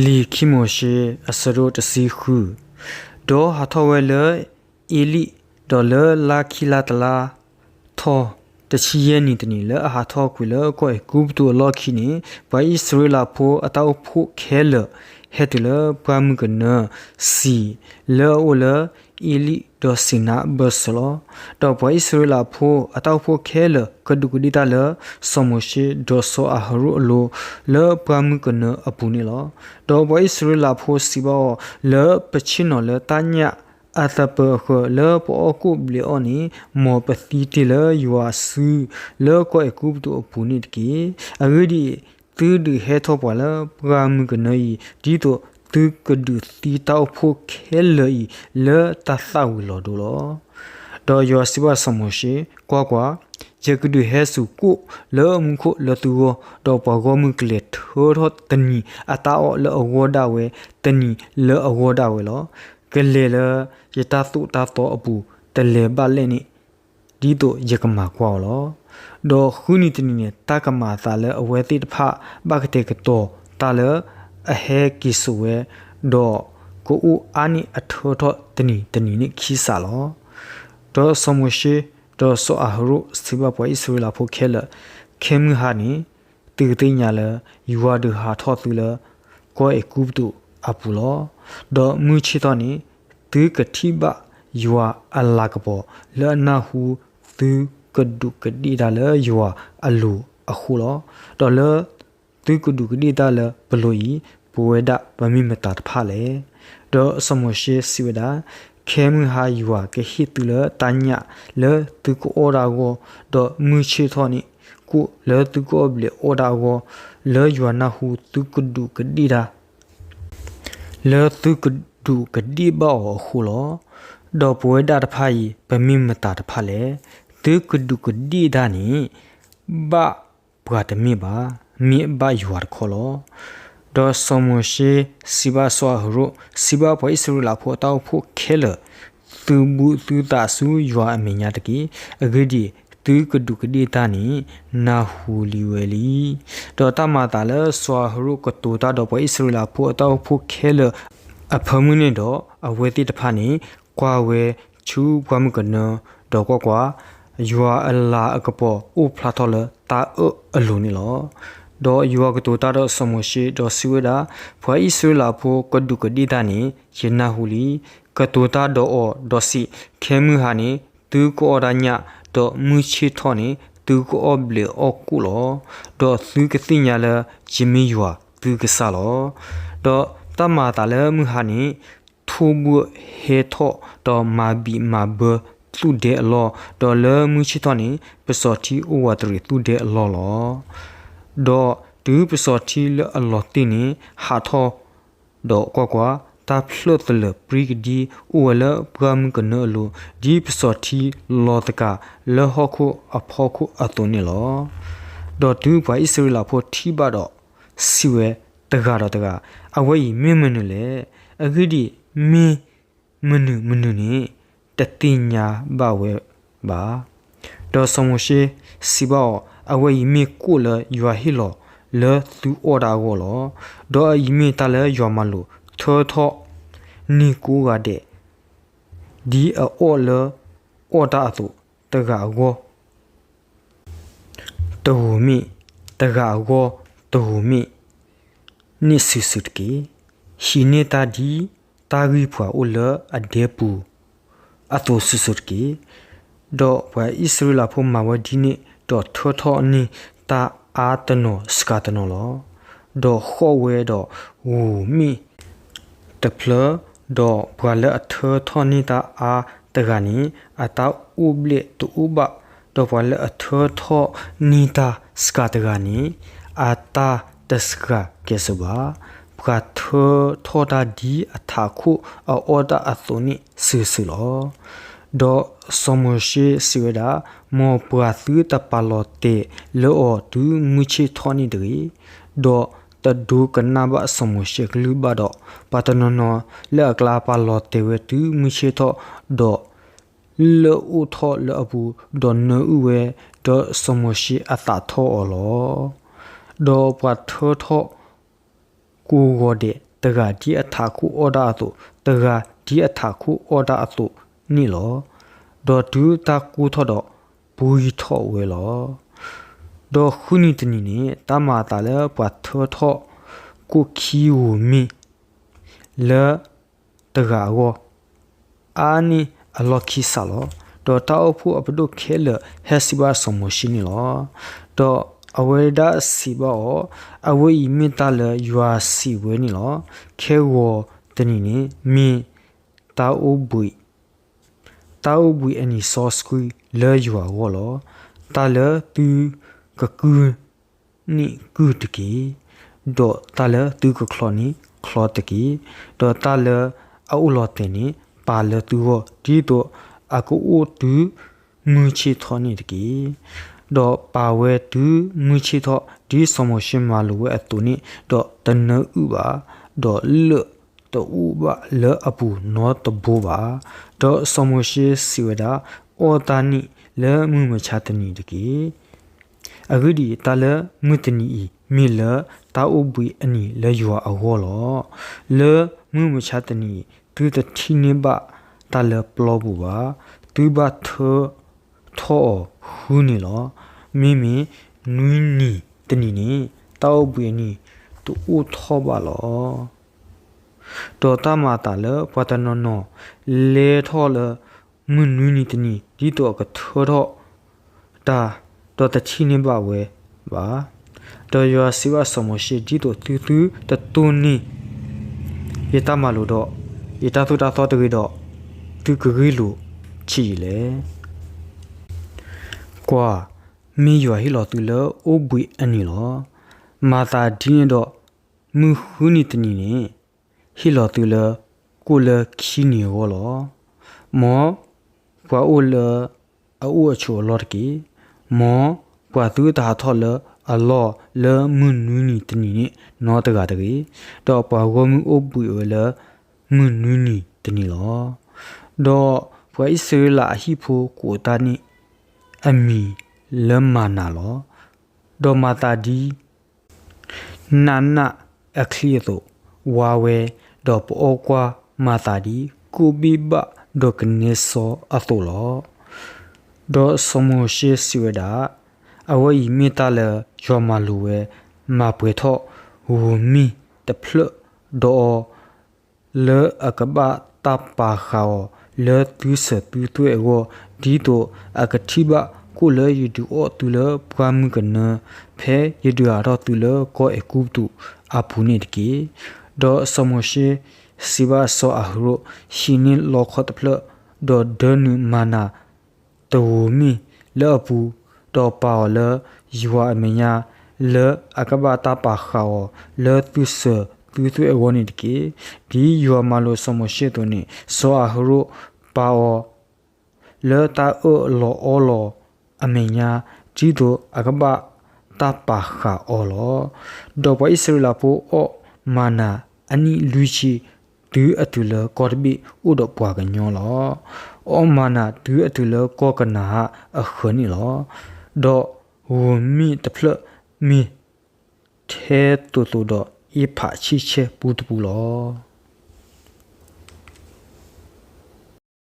လံာ်ခံမိၤၡ့ အဆၢဒိၣ်တဆံဃု. ဒီးဟးထီၣ်ဝဲလၢအ့လံၣ်, ဒီးလၢလါခံလါတလါထီၣ် တဆံယဲၢ်နံၤတနံၤ လၢအဟးထီၣ်ကွံာ်လၢကီၢ်အဲၤကူပတူးအလီၢ်ခံန့ၣ်, ပှၤအံၣ်စရ့လးဖိအတၢ်အိၣ်ဖှိၣ်ခဲလၢာ် ဟဲတုၤလၢပှၢ်မုၢ်ကနၢစံာ် လၢအအိၣ်လၢအ့လံၣ်ဒီးစံၤနါဘၢၣ်စၢၤလီၤ. ဒီးပှၤအံၣ်စရ့လးဖိအတၢ်အိၣ်ဖှိၣ်ခဲလၢာ် ကဒူးကဒ့ၣ်တၢ်လၢစီၤမိၤၡ့ဒီးစီၤအၤဟရိၣ်အလိၤ လၢပှၢ်မုၢ်ကနၢအပူၤန့ၣ်လီၤ. ဒီးပှၤအံၣ်စရ့လးဖိစံးဘၣ်အီၤ, လၢပဆ့ၣ်နီၤလၢတၢ်ညၣ်အသပၢၤအဃၢၤ လၢပအီၣ်ကိၣ်ဘျဲးအီၣ်န့ၣ်, မ်ပသံတ့ၢ်လၢယွၤစု လၢကီၢ်အဲၤကူပတူးအပူၤန့ၣ်တက့ၢ်. အဂ့ၢ်ဒ်အံၤ, သုဒုးဟဲထီၣ်ပှၤလၢပှၢ်မုၢ်ကနၢအံၤ, ဒ်သိးသုကဒုးသံတၢ်အိၣ်ဖှိၣ်ခဲလၢာ်အံၤ လၢတၢ်သၣ်ဝံၤလီၤဒိလီၤ. ဒီးယွၤစံးဘၣ်စီၤမိၤၡ့, ကွၢ်ကွၢ်, ယကဒုးဟဲစိာ်ကိၣ်လၢမူခိၣ်လၢသုဂီၢ်, ဒီးပှၤဂီၢ်မုၢ်ကလဲၤထၢထီၣ်တနံၤအတၢ်အီၣ်လၢအဂီၢ်ဒၣ်ဝဲ, တနံၤလၢအဂီၢ်ဒၣ်ဝဲလီၤ. ကလဲၤလၢယတၢ်သိၣ်တၢ်သီအပူၤ, တလဲၤဘၣ်လဲၣ်န့ၣ်, ဒ်သိးယကမၤကွၢ်အီၤလီၤ. ဒီးဃုနံၤတနံၤန့ၣ် တၢ်ကမၤအသးလၢအဝဲသ့ၣ်တဖၣ် ဘၣ်ကတဲာ်ကတီၤတၢ်လၢအဟဲက့ၤစိာ်ဝဲ, ဒီးကအိၣ်အါန့ၢ်အထၢထီၣ်တနံၤတနံၤန့ၣ်ခံစးလီၤ. ဒီးစီၤမိၤၡ့ဒီးစီၤအၤဟရိၣ်စံးဘၣ်ပှၤအံၣ်စရ့လးဖိခဲလၢာ်, ခဲမုၢ်ဟါန့ၣ် သုကသ့ၣ်ညါလၢ ယွၤဒုးဟးထီၣ်သုလၢ ကီၢ်အဲၤကူပတူးအပူၤလီၤ. ဒီးမုၢ်ဆ့ၣ်ထီၣ်န့ၣ် သုကထံၣ်ဘၣ်ယွၤအလၤကပီၤ လၢအနၢ်ဟူသုကဒူးကဒ့ၣ်တၢ်လၢယွၤအလိၤအဃိလီၤ. ဒီးလၢသုကဒူးကဒ့ၣ်တၢ်လၢပလိၤအံၤ, ပဝဲဒၣ်ပမ့ၢ်မတၤတဖၣ်လဲၣ်. ဒီးစီၤမိၤၡ့စံးဝဲဒၣ်, ခဲမုၢ်ဟါယွၤကဟ့ၣ်သုလၢတၢ်ညၣ်လၢသုကအီၣ်တၢ်အဂီၢ်, ဒီးမုၢ်ဆ့ၣ်ထီၣ်န့ၣ် ကိၣ်လၢသုကအီၣ်ဘျဲးအီၣ်တၢ်အဂီၢ်, လၢယွၤနၢ်ဟူသုကဒူးကဒ့ၣ်တၢ် လၢသုကဒူးကဒ့ၣ်ဘၣ်အီၤအဃိလီၤ. ဒီးပဝဲဒၣ်တဖၣ်အံၤ ပမ့ၢ်မတၤတဖၣ်လဲၣ်. သုကဒူးကဒ့ၣ်တၢ်န့ၣ် ဘၣ်ပှၤတမ့ၢ်ဘၣ်, မ့ၢ်ဘၣ်ယွၤတခီလီၤ. ဒီးစီၤမိၤၡ့စံးဘၣ်စီၤအၤဟရိၣ်, စံးဘၣ်ပှၤအံၣ်စရ့လးဖိအတၢ်အိၣ်ဖှိၣ်ခဲလၢာ်, သုဘူးသုသးဆူယွၤအမဲာ်ညါတက့ၢ်. အဂ့ၢ်ဒ်အံၤ, သုကဒူးကဒ့ၣ်တၢ်န့ၣ် နၢ်ဟူလံဝဲလံ. ဒီးတၢ်မၤအသးလၢစီၤအၤဟရိၣ်ကတိၤတၢ်ဒီးပှၤအံၣ်စရ့လးဖိအတၢ်အိၣ်ဖှိၣ်ခဲလၢာ်အဖၢမုၢ်န့ၣ်ဒီး, အဝဲသ့ၣ်တဖၣ်န့ၣ် ကွၢ်ဝဲဆူပှၢ်မုၢ်ကနၢ, ဒီးကွၢ်ကွၢ်, ယွၤအလၤအကပီၤအိၣ်ဖျါထီၣ်လၢတၢ်အၢၣ်အလိၤန့ၣ်လီၤ. ဒီးယွၤကတိၤတၢ်ဒီးစီၤမိၤၡ့, ဒီးစံးဝဲဒၣ်, ပှၤအံၣ်စရ့လးဖိကဒူးကဒ့ၣ်တၢ်န့ၣ် ယနၢ်ဟူလံ. ကတိၤတၢ်ဒီးအီၤဒီးစံး, ခဲမုၢ်ဟါန့ၣ် သုကအီၣ်တၢ်ညၣ်, ဒီးမုၢ်ဆ့ၣ်ထီၣ်န့ၣ် သုကအီၣ်ဘျဲးအီၣ်ကိၣ်လီၤ. ဒီးသုကသ့ၣ်ညါလၢယမ့ၢ်ယွၤသုကစၢ်လီၤ. ဒီးတၢ်မၤအသးလၢမုၢ်ဟါန့ၣ် ထိၣ်ဘှၢၣ်ဟဲထီၣ်, ဒီးမၤဘံးမၤဘၢသူၣ်ဒဲအလီၢ်, ဒီးလၢမုၢ်ဆ့ၣ်ထီၣ်န့ၣ် ပစီၤထံအိၣ်ဝးတရံးသူၣ်ဒဲအလီၢ်လီၤ. ဒီးတုၤပစီၤထံလၢအလီၤတ့ၢ်န့ၣ် ဟးထီၣ်, ဒီးကွၢ်ကွၢ်, တၢ်ဖျၢၣ်သလၢၤပြံကဒံအိၣ်ဝဲလၢပှၢ်မုၢ်ကနၢအလိၤ, ဒ်ပစီၤထံလီၤသကၤလၢဟီၣ်ခိၣ်အဖီခိၣ်အသိးန့ၣ်လီၤ. ဒီးတုၤပှၤအံၣ်စရ့လးဖိထံၣ်ဘၣ်ဒီး, စံးဝဲတဂၤဒီးတဂၤ, အဝဲအံၤမ့ၢ်မနုၤလဲၣ်. အဂ့ၢ်ဒ်အံၤ, မ့ၢ်မနုၤမနုၤန့ၣ် တသ့ၣ်ညါဘၣ်ဝဲဘၣ်. ဒီးစီၤမိၤၡ့စံးဘၣ်အီၤ, အဝဲအံၤမ့ၢ်ကိၣ်လၢယွၤဟ့ၣ်လီၤလၢသုအီၣ်တၢ်အဂီၢ်လီၤ. ဒီးအအံၤမ့ၢ်တၢ်လၢယွၤမၤလိာ်ထၢထီၣ်န့ၢ်ကိးဂၤဒဲး, ဒ်အအီၣ်လၢအီၣ်တၢ်အသိး, တဂၤအဂီၢ်တဂီၤမ့ၢ်, တဂၤအဂီၢ်တဂီၤမ့ၢ်, န့ၣ်စုာ်စုာ်တက့ၢ်. ဟံးန့ၢ်တၢ်ဒ်တၢ်ဂံၢ်ပှၤအိၣ်လၢအဒဲပူၤအသိးစုာ်စုာ်တက့ၢ်. ဒီးပှၤအံၣ်စရ့လးဖိမၤဝဲဒ်န့ၣ်, ဒီးထၢထီၣ်န့ၢ်တၢ်အါတနီၤစှၤတနီၤလီၤ. ဒီးဃီၣ်ဝဲဒီးဂိာ်မ့ၣ်တဖျၢၣ်, ဒီးပှၤလၢအထၢထီၣ်န့ၢ်တၢ်အါတဂၤန့ၣ် အတၢ်အိၣ်ဘျဲၣ်တအိၣ်ဘၣ်, ဒီးပှၤလၢအထၢထီၣ်န့ၢ်တၢ်စှၤတဂၤန့ၣ် အတၢ်တစှၤကဲၣ်ဆိးဘၣ်. ပှၤထၢထီၣ်တၢ်ဒ်အထးခိၣ်အအီၣ်တၢ်အသိးန့ၣ်စုာ်စုာ်လီၤ. ဒီးစီၤမိၤၡ့စံးဝဲဒၣ်, မ်ပှၤသုတပာ်လီၤတဲာ်လၢအီၤတုၤမုၢ်ဆ့ၣ်ထီၣ်န့ၣ်တဂ့ၤ. ဒီးတဒိကနၣ်ဘၣ်စီၤမိၤၡ့အကလုၢ်ဘၣ်ဒီး, ပှၤတနီၤနီၤလၢအကျါပာ်လီၤတဲာ်ဝဲတုၤမုၢ်ဆ့ၣ်ထီၣ်, ဒီးလၢၢ်အိၣ်ထီၣ်လၢအပူၤ, ဒီးနၢအုၣ်ဝဲ, ဒီးစီၤမိၤၡ့အသးထီၣ်အီၤလီၤ. ဒီးပှၤထၢထီၣ် ကိးဂီၤဒဲး, တဂၤဒ်အထးခိၣ်အီၣ်တၢ်အသိး, တဂၤဒ်အထးခိၣ်အီၣ်တၢ်အသိးန့ၣ်လီၤ. ဒီးတုၤတၢ်ကိၢ်ထီၣ်ဒီး ပှံၤထီၣ်ဝဲလီၤ. ဒီးဃုနံၤတနံၤန့ၣ် တၢ်မၤအသးလၢပှၤထၢထီၣ်ကိၣ်ခံဂီၤမ့ၢ် လၢတဂၤအဂီၢ် အါန့ၢ်အလီၢ်ခံစးလီၤ. ဒီးတၢ်အိၣ်ဖှိၣ်အပဒိၣ်ခဲလၢာ်ဟဲစံးဘၣ်စီၤမိၤၡ့န့ၣ်လီၤ. ဒီးအဝဲဒၣ်စံးဘၣ်အီၤ, အဝဲအံၤမ့ၢ်တၢ်လၢယွၤစံးဝဲန့ၣ်လီၤ. ခဲဂီၤတနံၤန့ၣ် မ့ၢ်တၢ်အိၣ်ဘှံး တၢ်အိၣ်ဘှံးအနံၤစီဆှံလၢယွၤအဂီၢ်လီၤ. တၢ်လၢသုကကုၢ်န့ၣ်ကုၢ်တက့ၢ်, ဒီးတၢ်လၢသုကချီန့ၣ်ချီတက့ၢ်, ဒီးတၢ်လၢအအိၣ်လီၤတဲာ်န့ၣ် ပာ်လၢသုဂီၢ် ဒ်သိးအကအိၣ်တုၤမုၢ်ဆ့ၣ်ထီၣ်န့ၣ်တက့ၢ်. ဒီးပာ်ဝဲတုၤမုၢ်ဆ့ၣ်ထီၣ် ဒ်စီၤမိၤၡ့မၤလိာ်ဝဲအသိးန့ၣ်, ဒီးတနၢအုၣ်ဘၣ်, ဒီးလၢၢ်တအိၣ်ဘၣ်လၢအပူၤနီတဘိဘၣ်. ဒီးစီၤမိၤၡ့စံးဝဲဒၣ်, အီၣ်တၢ်န့ၣ်လၢမုၢ်မဆါတနံၤတက့ၢ်. အဂ့ၢ်ဒ်အံၤ, တၢ်လၢမုၢ်တနံၤအံၤ မ့ၢ်လၢတၢ်အိၣ်ဘှံးအနံၤလၢယွၤအဂီၢ်လီၤ. လၢမုၢ်မဆါတနံၤအံၤ သုတထံၣ်န့ၢ်ဘၣ်တၢ်လၢပျီပူၤဘၣ်. သုဘၣ်ထၢထီၣ်အီၤဃုနံၤလီၤ. မ့မ့ၢ်နွံနံၤတနံၤန့ၣ် တၢ်အိၣ်ဘှံးအနံၤတအိၣ်ထီၣ်ဘၣ်လီၤ. ဒီးတၢ်မၤအသးလၢပှၤတနီၤနီၤ လဲၤထီၣ်လၢမုၢ်နွံနံၤတနံၤ ဒ်သိးအကထၢထီၣ်တၢ်, ဒီးတထံၣ်န့ၢ်ဘၣ်ဝဲဘၣ်. ဒီးယွၤစံးဘၣ်စီၤမိၤၡ့, ဒ်သိးသုသုတတိၢ်န့ၢ်ယတၢ်မၤလိာ်ဒီး ယတၢ်သိၣ်တၢ်သီတဂ့ၤဒီး, သုကဂ့ၢ်လိာ်ဆံးယံာ်လဲၣ်. ကွၢ်, မ့ၢ်ယွၤဟ့ၣ်လီၤသုလၢအိၣ်ဘှံးအနံၤလီၤ. မၤသးဒ်န့ၣ်ဒီး, မုၢ်ဃုနံၤတနံၤန့ၣ် ဟ့ၣ်လီၤသုလၢကိၣ်လၢခံနံၤအဂီၢ်လီၤ. မ်ပှၤအိၣ်လၢအအိၣ်အဆိးအလီၢ်တက့ၢ်. မ်ပှၤသုတဟးထီၣ်လၢအလီၢ်လၢမုၢ်နွံနံၤတနံၤန့ၣ်နီတဂၤတဂ့ၤ, ဒီးပှၤဂီၢ်မုၢ်အိၣ်ဘှံးဝဲလၢမုၢ်နွံနံၤတနံၤလီၤ. ဒီးပှၤအံၣ်စရ့လးအဟံၣ်ဖိကိးတၢ်န့ၣ်အမံၤလၢမၤနၤလီၤ. ဒီးမၤသးဒ် နးနးအချံအသိး, ဝါဝဲ, ဒီးပအီၣ်ကွၢ်မၤသးဒ်ကိၣ်ဘ့ၣ်ဘၣ်ဒီးကနဲစီအသိးလီၤ. ဒီးစီၤမိၤၡ့စံးဝဲဒၣ်, အဝဲအံၤမ့ၢ်တၢ်လၢယွၤမၤလိာ်ဝဲ, မၤပှဲၤထီၣ်ဂီၤမ့ၢ်တဖျၢၣ်ဒီးအီၤ လၢအကဘၣ်တၢ်ပာ်ဃာ်အီၤလၢသုစၢၤသုသွဲၣ်အဂီၢ်, ဒ်သိးအကထံၣ်ဘၣ်ကိၣ်လၢယဒုးအီၣ်သုလၢပှၢ်မုၢ်ကနၢ, ဖဲယဒုးဟးထီၣ်သုလၢကီၢ်အဲၤကူပတူးအပူၤန့ၣ်တက့ၢ်. ဒီးစီၤမိၤၡ့စံးဘၣ်စီၤအၤဟရိၣ်, ဟံးန့ၢ်လီခီတဖျၢၣ်, ဒီးဒၢနုာ်မၤနၤ တဂီၤမ့ၢ်လၢအပူၤ, ဒီးပာ်အီၤလၢယွၤအမဲာ်ညါ, လၢအကဘၣ်တၢ်ပာ်ဃာ်အီၤလၢသုစၢၤသုသွဲၣ်အဂီၢ်န့ၣ်တက့ၢ်. ဒ်ယွၤမၤလိာ်စီၤမိၤၡ့အသိးန့ၣ်, စီၤအၤဟရိၣ်ပာ်အီၤလၢတၢ်အၢၣ်လီၤအီလီၤအမဲာ်ညါ, ဒ်သိးအကဘၣ်တၢ်ပာ်ဃာ်အီၤလီၤ. ဒီးပှၤအံၣ်စရ့လးဖိအီၣ်မၤနၤအနံၣ်လွံၢ်ဆံ, တုၤအတုၤလၢကီၢ်တဘ့ၣ်အိၣ်ဒီးပှၤကညီလီၤ. အီၣ်မၤနၤတုၤအတုၤလၢကီၢ်ကနၤဧၣ်အဃၢၤန့ၣ်လီၤ. ဒီးဂီၤမ့ၢ်တဖျၢၣ်မ့ၢ်ထဲသိးသိးဒီးအ့ဖးဆံဆဲပူတပူလီၤ.